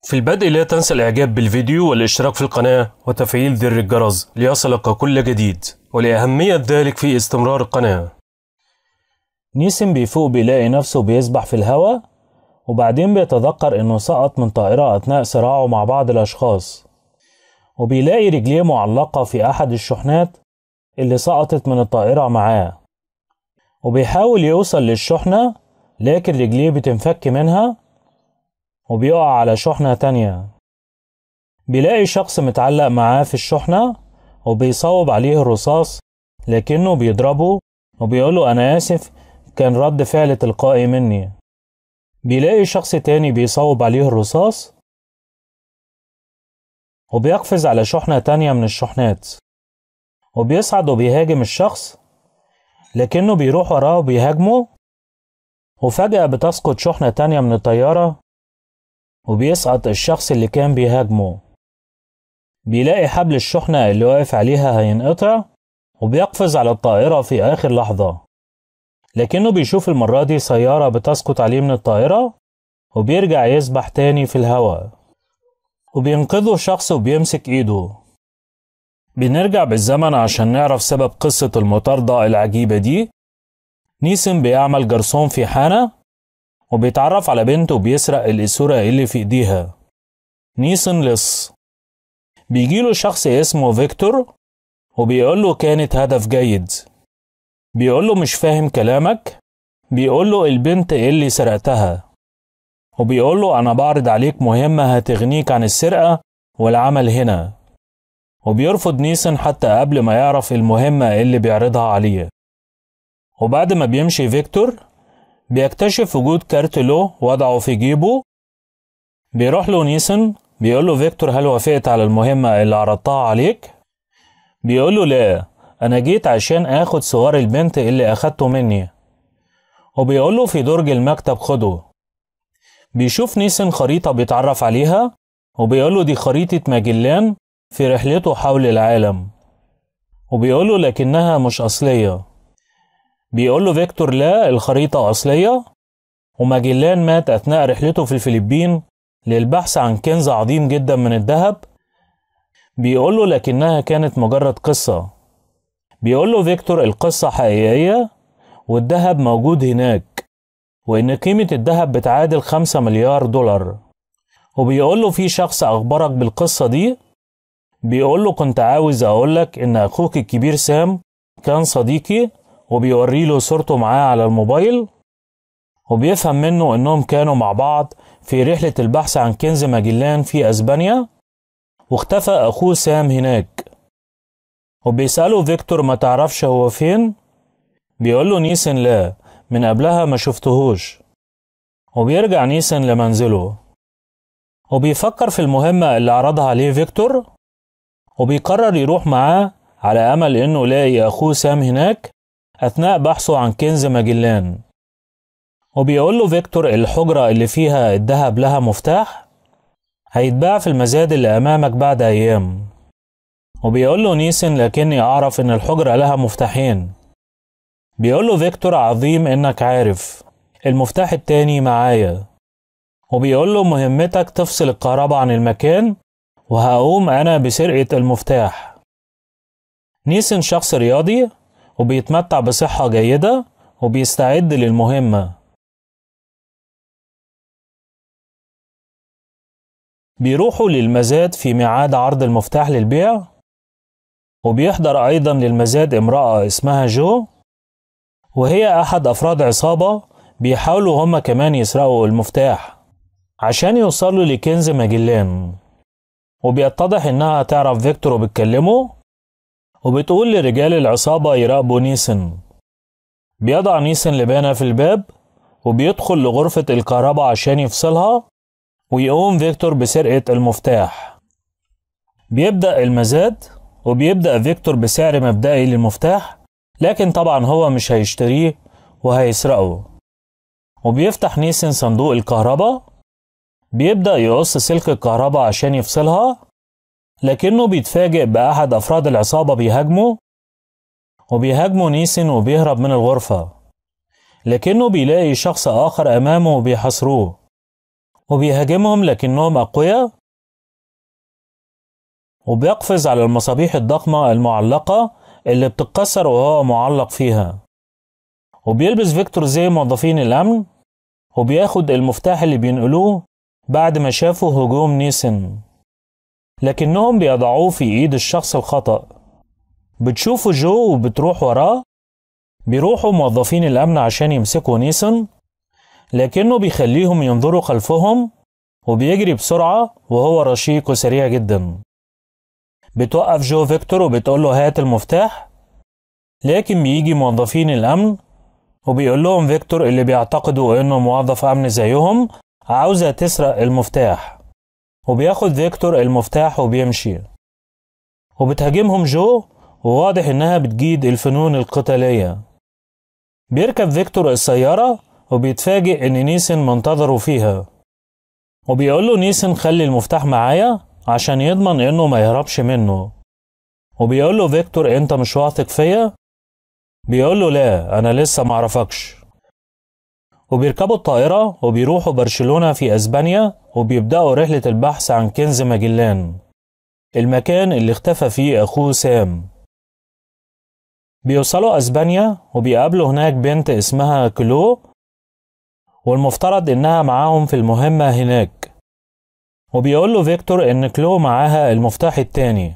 في البدء لا تنسى الاعجاب بالفيديو والاشتراك في القناة وتفعيل زر الجرس ليصلك كل جديد، ولأهمية ذلك في استمرار القناة. نيسن بيفوق بيلاقي نفسه بيسبح في الهواء، وبعدين بيتذكر انه سقط من طائرة اثناء صراعه مع بعض الاشخاص، وبيلاقي رجليه معلقة في احد الشحنات اللي سقطت من الطائرة معاه، وبيحاول يوصل للشحنة لكن رجليه بتنفك منها وبيقع على شحنة تانية. بيلاقي شخص متعلق معاه في الشحنة وبيصوب عليه الرصاص لكنه بيضربه وبيقوله أنا آسف، كان رد فعل تلقائي مني. بيلاقي شخص تاني بيصوب عليه الرصاص وبيقفز على شحنة تانية من الشحنات، وبيصعد وبيهاجم الشخص لكنه بيروح وراه وبيهاجمه، وفجأة بتسقط شحنة تانية من الطيارة وبيسقط الشخص اللي كان بيهاجمه. بيلاقي حبل الشحنة اللي واقف عليها هينقطع وبيقفز على الطائرة في آخر لحظة، لكنه بيشوف المرة دي سيارة بتسقط عليه من الطائرة وبيرجع يسبح تاني في الهواء، وبينقذه شخص وبيمسك ايده. بنرجع بالزمن عشان نعرف سبب قصة المطاردة العجيبة دي. نيسن بيعمل جرسون في حانة وبيتعرف على بنت وبيسرق الإسورة اللي في ايديها. نيسن لص. بيجيله شخص اسمه فيكتور وبيقوله كانت هدف جيد. بيقوله مش فاهم كلامك، بيقوله البنت اللي سرقتها، وبيقوله أنا بعرض عليك مهمة هتغنيك عن السرقة والعمل هنا. وبيرفض نيسن حتى قبل ما يعرف المهمة اللي بيعرضها عليه. وبعد ما بيمشي فيكتور بيكتشف وجود كارت له وضعه في جيبه. بيروح له نيسن بيقوله فيكتور هل وافقت على المهمة اللي عرضتها عليك؟ بيقوله لا، أنا جيت عشان آخد صور البنت اللي أخدته مني. وبيقوله في درج المكتب خده. بيشوف نيسن خريطة بيتعرف عليها وبيقوله دي خريطة ماجلان في رحلته حول العالم، وبيقوله لكنها مش أصلية. بيقوله فيكتور لا، الخريطة أصلية، وماجلان مات أثناء رحلته في الفلبين للبحث عن كنز عظيم جدا من الذهب. بيقوله لكنها كانت مجرد قصة. بيقوله فيكتور القصة حقيقية والذهب موجود هناك، وإن قيمة الذهب بتعادل 5 مليار دولار. وبيقوله في شخص أخبرك بالقصة دي؟ بيقوله كنت عاوز أقولك إن أخوك الكبير سام كان صديقي، وبيوريله صورته معاه على الموبايل، وبيفهم منه إنهم كانوا مع بعض في رحلة البحث عن كنز ماجلان في أسبانيا، واختفى أخوه سام هناك. وبيسأله فيكتور ما تعرفش هو فين؟ بيقوله نيسن لا، من قبلها ما شفتهوش. وبيرجع نيسن لمنزله وبيفكر في المهمة اللي عرضها عليه فيكتور، وبيقرر يروح معاه على أمل إنه يلاقي أخوه سام هناك أثناء بحثه عن كنز ماجلان. وبيقوله فيكتور الحجرة اللي فيها الذهب لها مفتاح، هيتباع في المزاد اللي أمامك بعد أيام. وبيقوله نيسن لكني أعرف إن الحجرة لها مفتاحين. بيقوله فيكتور عظيم إنك عارف، المفتاح التاني معايا. وبيقوله مهمتك تفصل الكهرباء عن المكان وهقوم أنا بسرقة المفتاح. نيسن شخص رياضي وبيتمتع بصحة جيدة وبيستعد للمهمة. بيروحوا للمزاد في ميعاد عرض المفتاح للبيع، وبيحضر أيضا للمزاد امرأة اسمها جو، وهي أحد أفراد عصابة بيحاولوا هما كمان يسرقوا المفتاح عشان يوصلوا لكنز ماجلان. وبيتضح إنها تعرف فيكتور وبتكلمه، وبتقول لرجال العصابة يراقبوا نيسن. بيضع نيسن لبانة في الباب وبيدخل لغرفة الكهرباء عشان يفصلها، ويقوم فيكتور بسرقة المفتاح. بيبدأ المزاد وبيبدأ فيكتور بسعر مبدئي للمفتاح، لكن طبعا هو مش هيشتريه وهيسرقه. وبيفتح نيسن صندوق الكهرباء، بيبدأ يقص سلك الكهرباء عشان يفصلها، لكنه بيتفاجئ بأحد أفراد العصابة بيهاجمه، وبيهاجمه نيسن وبيهرب من الغرفة، لكنه بيلاقي شخص آخر أمامه وبيحاصروه، وبيهاجمهم لكنهم أقوياء، وبيقفز على المصابيح الضخمة المعلقة اللي بتتكسر وهو معلق فيها. وبيلبس فيكتور زي موظفين الأمن، وبياخد المفتاح اللي بينقلوه بعد ما شافوا هجوم نيسن، لكنهم بيضعوه في ايد الشخص الخطأ. بتشوفه جو وبتروح وراه. بيروحوا موظفين الأمن عشان يمسكوا نيسن، لكنه بيخليهم ينظروا خلفهم وبيجري بسرعة وهو رشيق وسريع جدا. بتوقف جو فيكتور وبتقول له هات المفتاح، لكن بيجي موظفين الأمن وبيقول لهم فيكتور اللي بيعتقدوا انه موظف أمن زيهم عاوزة تسرق المفتاح، وبياخد فيكتور المفتاح وبيمشي. وبتهاجمهم جو، وواضح انها بتجيد الفنون القتالية. بيركب فيكتور السيارة وبيتفاجئ ان نيسن منتظره فيها، وبيقول له نيسن خلي المفتاح معايا عشان يضمن انه ما يهربش منه. وبيقول له فيكتور انت مش واثق فيا؟ بيقول له لا انا لسه معرفكش. وبيركبوا الطائرة وبيروحوا برشلونة في اسبانيا، وبيبدأوا رحلة البحث عن كنز ماجلان، المكان اللي اختفى فيه اخوه سام. بيوصلوا اسبانيا وبيقابلوا هناك بنت اسمها كلو، والمفترض انها معاهم في المهمة هناك. وبيقول له فيكتور ان كلو معاها المفتاح التاني،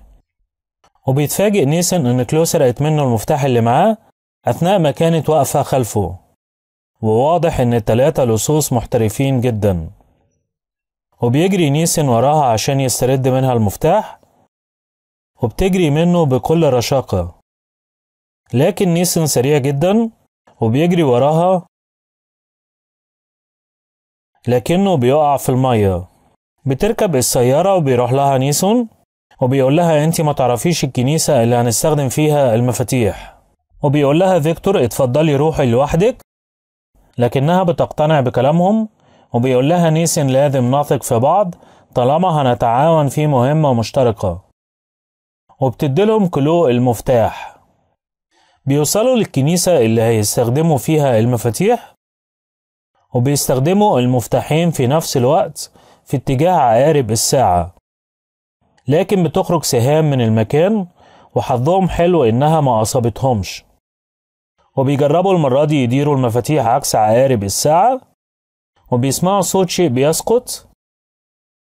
وبيتفاجئ نيسن ان كلو سرقت منه المفتاح اللي معاه اثناء ما كانت واقفة خلفه، وواضح ان التلاتة لصوص محترفين جدا. وبيجري نيسن وراها عشان يسترد منها المفتاح، وبتجري منه بكل رشاقة، لكن نيسن سريع جدا وبيجري وراها، لكنه بيقع في المية. بتركب السيارة وبيروح لها نيسون وبيقول لها انت ما تعرفيش الكنيسة اللي هنستخدم فيها المفاتيح. وبيقول لها فيكتور اتفضلي روحي لوحدك، لكنها بتقتنع بكلامهم. وبيقول لها نيسن لازم نثق في بعض طالما هنتعاون في مهمة مشتركة، وبتديلهم كلو المفتاح. بيوصلوا للكنيسة اللي هيستخدموا فيها المفاتيح، وبيستخدموا المفتاحين في نفس الوقت في اتجاه عقارب الساعة، لكن بتخرج سهام من المكان، وحظهم حلو إنها ما أصابتهمش. وبيجربوا المرة دي يديروا المفاتيح عكس عقارب الساعة، وبيسمعوا صوت شيء بيسقط،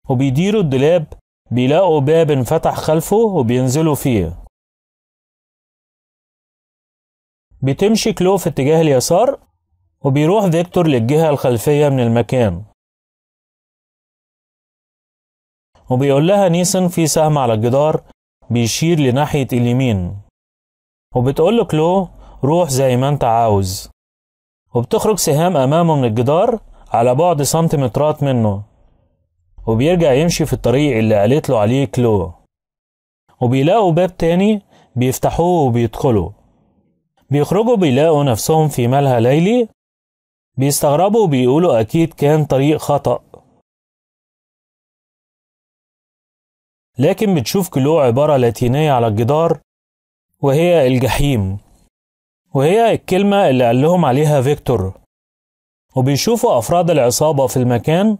وبيديروا الدولاب بيلاقوا باب انفتح خلفه وبينزلوا فيه. بتمشي كلو في اتجاه اليسار، وبيروح فيكتور للجهة الخلفية من المكان، وبيقول لها نيسن في سهم على الجدار بيشير لناحية اليمين، وبتقول له كلو روح زي ما انت عاوز. وبتخرج سهام أمامه من الجدار على بعد سنتيمترات منه، وبيرجع يمشي في الطريق اللي قالت له عليه كلو، وبيلاقوا باب تاني بيفتحوه وبيدخلوا. بيخرجوا بيلاقوا نفسهم في ملهى ليلي، بيستغربوا وبيقولوا أكيد كان طريق خطأ، لكن بتشوف كلو عبارة لاتينية على الجدار وهي الجحيم، وهي الكلمة اللي قال لهم عليها فيكتور. وبيشوفوا أفراد العصابة في المكان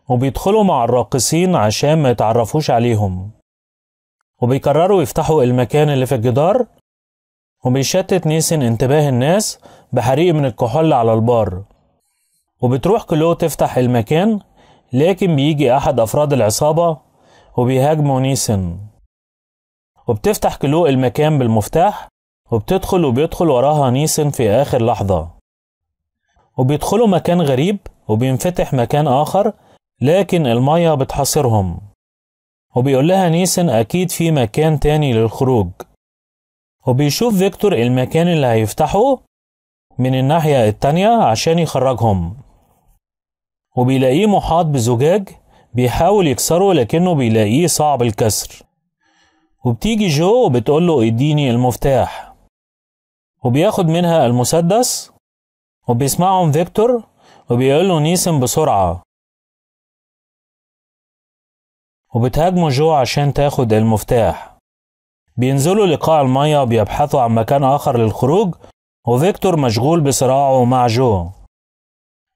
وبيدخلوا مع الراقصين عشان ما يتعرفوش عليهم، وبيقرروا يفتحوا المكان اللي في الجدار. وبيشتت نيسن انتباه الناس بحريق من الكحول على البار، وبتروح كلو تفتح المكان، لكن بيجي أحد أفراد العصابة وبيهاجموا نيسن. وبتفتح كلو المكان بالمفتاح وبتدخل، وبيدخل وراها نيسن في آخر لحظة. وبيدخلوا مكان غريب وبينفتح مكان آخر، لكن المية بتحاصرهم. وبيقول لها نيسن أكيد في مكان تاني للخروج. وبيشوف فيكتور المكان اللي هيفتحه من الناحية التانية عشان يخرجهم، وبيلاقيه محاط بزجاج بيحاول يكسره لكنه بيلاقيه صعب الكسر. وبتيجي جو وبتقوله اديني المفتاح، وبياخد منها المسدس. وبيسمعهم فيكتور وبيقوله نيسن بسرعة، وبتهاجمه جو عشان تاخد المفتاح. بينزلوا لقاع المية وبيبحثوا عن مكان آخر للخروج، وفيكتور مشغول بصراعه مع جو،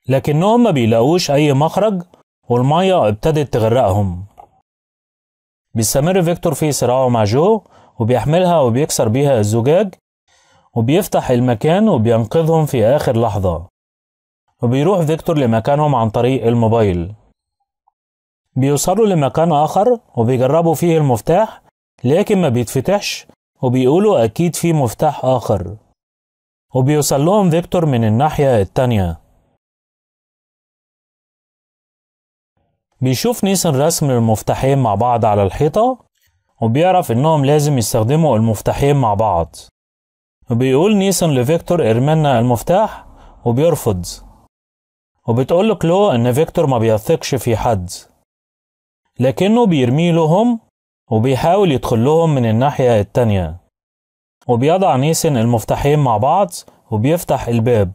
لكنهم ما بيلاقوش أي مخرج. والمية ابتدت تغرقهم. بيستمر فيكتور في صراعه مع جو وبيحملها وبيكسر بيها الزجاج وبيفتح المكان وبينقذهم في آخر لحظة. وبيروح فيكتور لمكانهم عن طريق الموبايل. بيوصلوا لمكان آخر وبيجربوا فيه المفتاح لكن ما بيتفتحش، وبيقولوا أكيد في مفتاح آخر. وبيوصل لهم فيكتور من الناحية التانية. بيشوف نيسن رسم المفتاحين مع بعض على الحيطة وبيعرف إنهم لازم يستخدموا المفتاحين مع بعض. وبيقول نيسن لفيكتور ارملنا المفتاح وبيرفض. وبتقول له كلو إن فيكتور ما بيثقش في حد، لكنه بيرمي لهم وبيحاول يدخل لهم من الناحية التانية. وبيضع نيسن المفتاحين مع بعض وبيفتح الباب.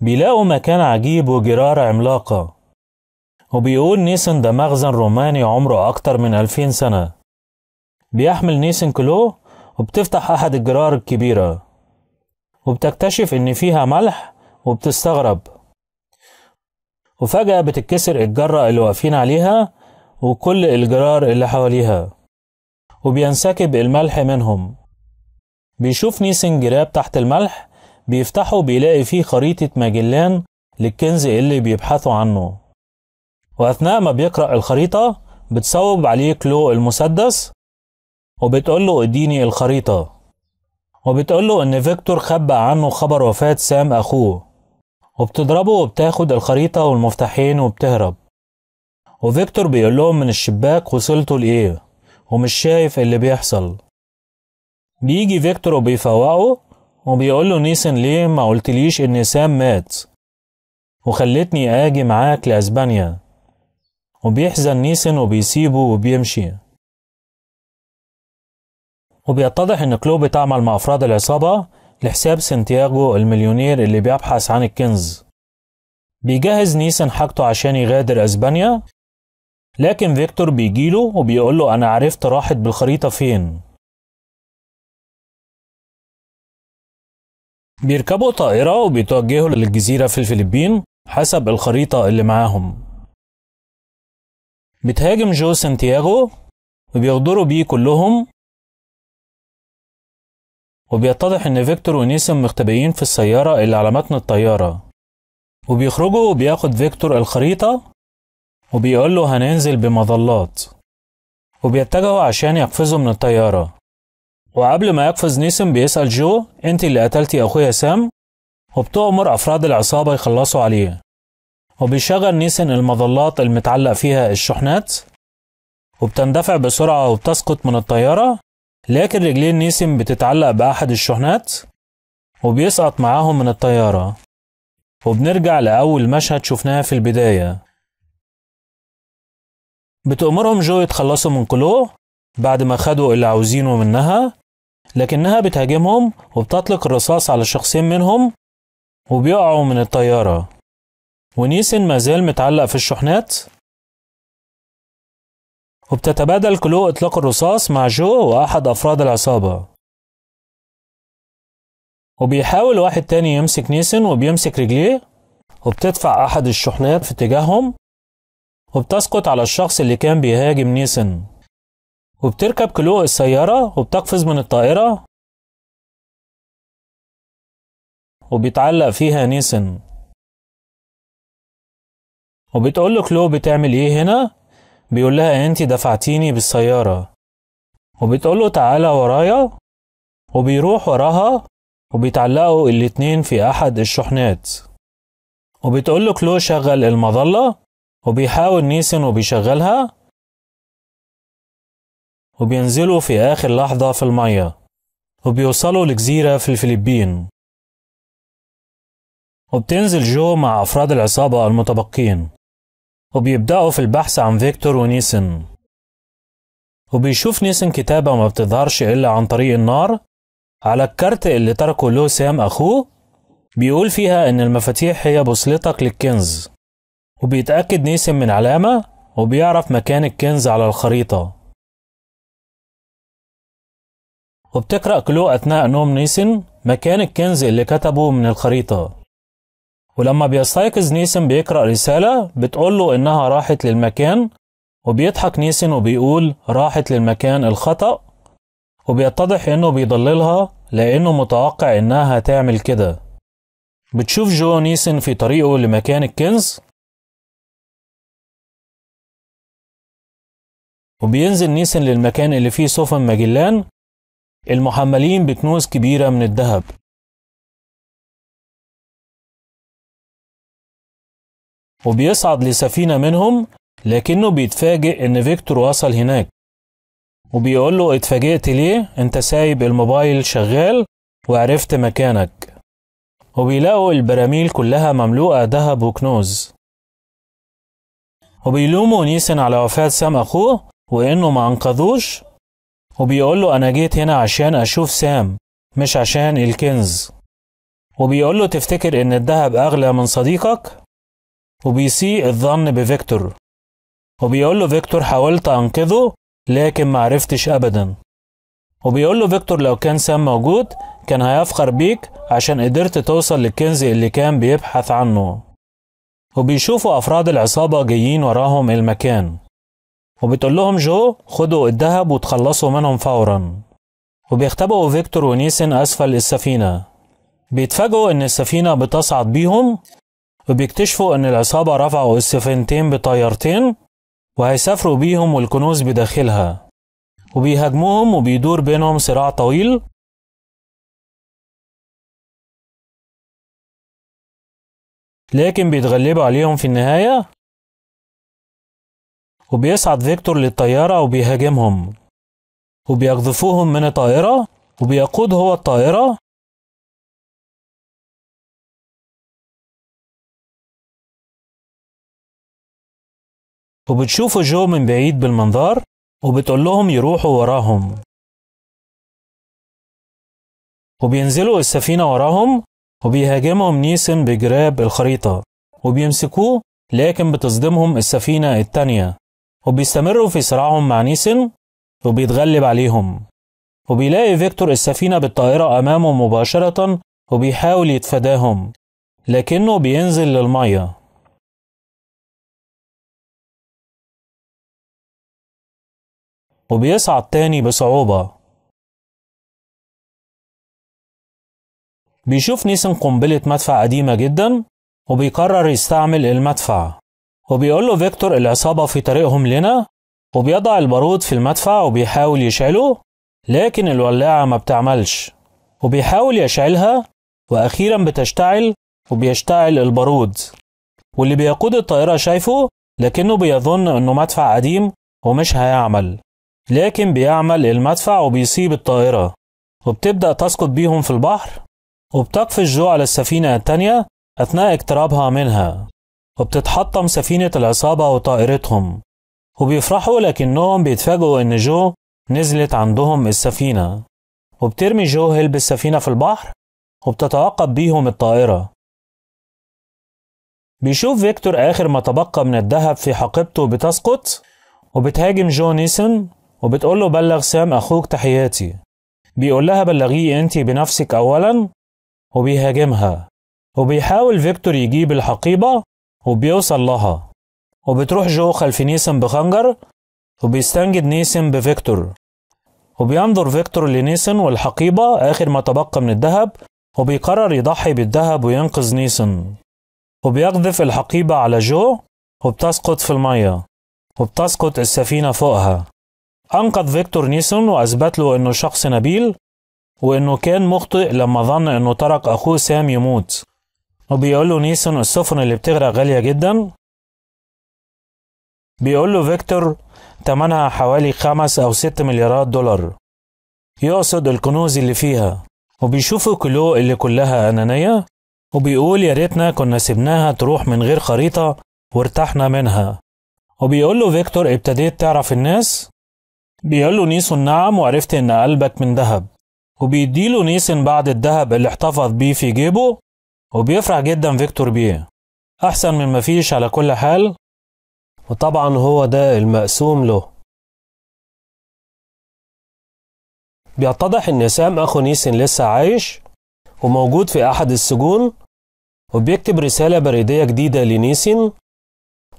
بيلاقوا مكان عجيب وجرار عملاقة. وبيقول نيسن ده مخزن روماني عمره أكتر من 2000 سنة. بيحمل نيسن كلو وبتفتح أحد الجرار الكبيرة وبتكتشف إن فيها ملح وبتستغرب. وفجأة بتتكسر الجرة اللي واقفين عليها وكل الجرار اللي حواليها وبينسكب الملح منهم. بيشوف نيسن جراب تحت الملح، بيفتحه بيلاقي فيه خريطة ماجلان للكنز اللي بيبحثوا عنه. وأثناء ما بيقرأ الخريطة بتصوب عليه كلو المسدس وبتقوله اديني الخريطة، وبتقوله إن فيكتور خبأ عنه خبر وفاة سام أخوه، وبتضربه وبتاخد الخريطة والمفتاحين وبتهرب. وفيكتور بيقول لهم من الشباك وصلتوا لإيه ومش شايف اللي بيحصل. بيجي فيكتور وبيفوقه وبيقول له نيسن ليه ما قلتليش إن سام مات وخلتني آجي معاك لأسبانيا. وبيحزن نيسن وبيسيبه وبيمشي. وبيتضح إن كلو بتعمل مع أفراد العصابة لحساب سانتياغو المليونير اللي بيبحث عن الكنز. بيجهز نيسن حاجته عشان يغادر أسبانيا، لكن فيكتور بيجيله وبيقوله أنا عرفت راحت بالخريطة فين. بيركبوا طائرة وبيتوجهوا للجزيرة في الفلبين حسب الخريطة اللي معاهم. بتهاجم جو سانتياغو وبيغدروا بيه كلهم. وبيتضح إن فيكتور ونيسن مختبئين في السيارة اللي على متن الطيارة. وبيخرجوا وبياخد فيكتور الخريطة وبيقول له هننزل بمظلات. وبيتجهوا عشان يقفزوا من الطيارة. وقبل ما يقفز نيسن بيسأل جو انت اللي قتلتي أخويا سام، وبتؤمر أفراد العصابة يخلصوا عليه. وبيشغل نيسن المظلات المتعلق فيها الشحنات وبتندفع بسرعة وبتسقط من الطيارة، لكن رجلين نيسن بتتعلق بأحد الشحنات وبيسقط معاهم من الطيارة. وبنرجع لأول مشهد شفناه في البداية. بتأمرهم جو يتخلصوا من كلو بعد ما خدوا اللي عاوزينه منها، لكنها بتهاجمهم وبتطلق الرصاص على شخصين منهم وبيقعوا من الطيارة. ونيسن مازال متعلق في الشحنات. وبتتبادل كلو إطلاق الرصاص مع جو وأحد أفراد العصابة. وبيحاول واحد تاني يمسك نيسن وبيمسك رجليه، وبتدفع أحد الشحنات في اتجاههم وبتسقط على الشخص اللي كان بيهاجم نيسن. وبتركب كلو السيارة وبتقفز من الطائرة وبيتعلق فيها نيسن. وبتقول له كلو بتعمل ايه هنا؟ بيقول لها انت دفعتيني بالسيارة. وبتقول له تعالى ورايا، وبيروح وراها وبيتعلقوا الاتنين في احد الشحنات. وبتقول له كلو شغل المظلة، وبيحاول نيسن وبيشغلها، وبينزلوا في آخر لحظة في المية وبيوصلوا لجزيرة في الفلبين. وبتنزل جو مع أفراد العصابة المتبقين وبيبدأوا في البحث عن فيكتور ونيسن. وبيشوف نيسن كتابة ما بتظهرش إلا عن طريق النار على الكارت اللي تركه له سام أخوه، بيقول فيها إن المفاتيح هي بوصلتك للكنز. وبيتأكد نيسن من علامة وبيعرف مكان الكنز على الخريطة. وبتقرأ كلو أثناء نوم نيسن مكان الكنز اللي كتبه من الخريطة. ولما بيستيقظ نيسن بيقرأ رسالة بتقوله إنها راحت للمكان، وبيضحك نيسن وبيقول راحت للمكان الخطأ، وبيتضح إنه بيضللها لأنه متوقع إنها هتعمل كده. بتشوف جو نيسن في طريقه لمكان الكنز، وبينزل نيسن للمكان اللي فيه سفن ماجلان المحملين بكنوز كبيرة من الذهب. وبيصعد لسفينة منهم، لكنه بيتفاجئ إن فيكتور وصل هناك، وبيقول له اتفاجئت ليه؟ انت سايب الموبايل شغال وعرفت مكانك. وبيلاقوا البراميل كلها مملوءة ذهب وكنوز. وبيلوموا نيسن على وفاة سام أخوه وإنه ما أنقذوش، وبيقول له أنا جيت هنا عشان أشوف سام مش عشان الكنز. وبيقول له تفتكر إن الذهب أغلى من صديقك؟ وبيسيء الظن بفيكتور، وبيقول له فيكتور حاولت أنقذه لكن معرفتش أبدا. وبيقول له فيكتور لو كان سام موجود كان هيفخر بيك عشان قدرت توصل للكنز اللي كان بيبحث عنه. وبيشوفوا أفراد العصابة جايين وراهم المكان، وبتقول لهم جو خدوا الذهب وتخلصوا منهم فورا. وبيختبئوا فيكتور ونيسن أسفل السفينة. بيتفاجئوا إن السفينة بتصعد بيهم، وبيكتشفوا إن العصابة رفعوا السفينتين بطيارتين وهيسافروا بيهم والكنوز بداخلها. وبيهاجموهم وبيدور بينهم صراع طويل. لكن بيتغلبوا عليهم في النهاية. وبيصعد فيكتور للطيارة وبيهاجمهم، وبيقذفوهم من الطائرة، وبيقود هو الطائرة. وبتشوفوا جو من بعيد بالمنظار وبتقول لهم يروحوا وراهم. وبينزلوا السفينة وراهم، وبيهاجمهم نيسن بجراب الخريطة وبيمسكوه، لكن بتصدمهم السفينة التانية. وبيستمروا في صراعهم مع نيسن وبيتغلب عليهم. وبيلاقي فيكتور السفينة بالطائرة أمامه مباشرة وبيحاول يتفاداهم، لكنه بينزل للمية. وبيصعد تاني بصعوبة. بيشوف نيسن قنبلة مدفع قديمة جدا وبيقرر يستعمل المدفع. وبيقول له فيكتور العصابة في طريقهم لنا، وبيضع البارود في المدفع وبيحاول يشعله، لكن الولاعة ما بتعملش. وبيحاول يشعلها وأخيرا بتشتعل، وبيشتعل البارود. واللي بيقود الطائرة شايفه، لكنه بيظن انه مدفع قديم ومش هيعمل، لكن بيعمل المدفع وبيصيب الطائرة، وبتبدأ تسقط بيهم في البحر. وبتقفز جو على السفينة التانية أثناء اقترابها منها، وبتتحطم سفينة العصابة وطائرتهم. وبيفرحوا لكنهم بيتفاجئوا إن جو نزلت عندهم السفينة. وبترمي جو هلب السفينة في البحر وبتتعاقب بيهم الطائرة. بيشوف فيكتور آخر ما تبقى من الذهب في حقيبته بتسقط، وبتهاجم جو نيسن وبتقول له بلغ سام أخوك تحياتي. بيقول لها بلغيه أنت بنفسك أولا، وبيهاجمها. وبيحاول فيكتور يجيب الحقيبة وبيوصل لها. وبتروح جو خلف نيسن بخنجر، وبيستنجد نيسن بفيكتور. وبينظر فيكتور لنيسن والحقيبة آخر ما تبقى من الذهب، وبيقرر يضحي بالذهب وينقذ نيسن. وبيقذف الحقيبة على جو وبتسقط في المية، وبتسقط السفينة فوقها. أنقذ فيكتور نيسون وأثبت له إنه شخص نبيل، وإنه كان مخطئ لما ظن إنه ترك أخوه سام يموت. وبيقول له نيسون السفن اللي بتغرق غالية جدا. بيقول له فيكتور تمنها حوالي 5 أو 6 مليارات دولار، يقصد الكنوز اللي فيها. وبيشوفوا كلو اللي كلها أنانية، وبيقول يا ريتنا كنا سيبناها تروح من غير خريطة وارتحنا منها. وبيقول له فيكتور ابتديت تعرف الناس؟ بيقول له نيسون نعم، وعرفت إن قلبك من ذهب. وبيديله نيسون بعد الذهب اللي احتفظ بيه في جيبه، وبيفرح جدا فيكتور بيه، أحسن من مفيش على كل حال. وطبعا هو ده المقسوم له. بيتضح إن سام أخو نيسن لسه عايش وموجود في أحد السجون، وبيكتب رسالة بريدية جديدة لنيسين.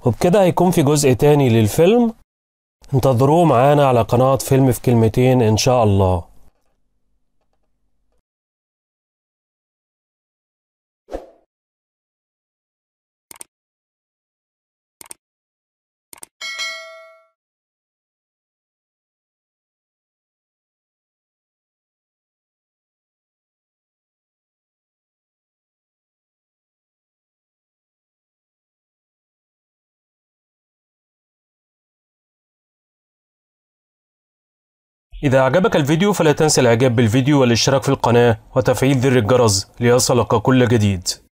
وبكده هيكون في جزء تاني للفيلم، انتظروه معانا على قناة فيلم في كلمتين إن شاء الله. إذا أعجبك الفيديو فلا تنسى الإعجاب بالفيديو والاشتراك في القناة وتفعيل زر الجرس ليصلك كل جديد.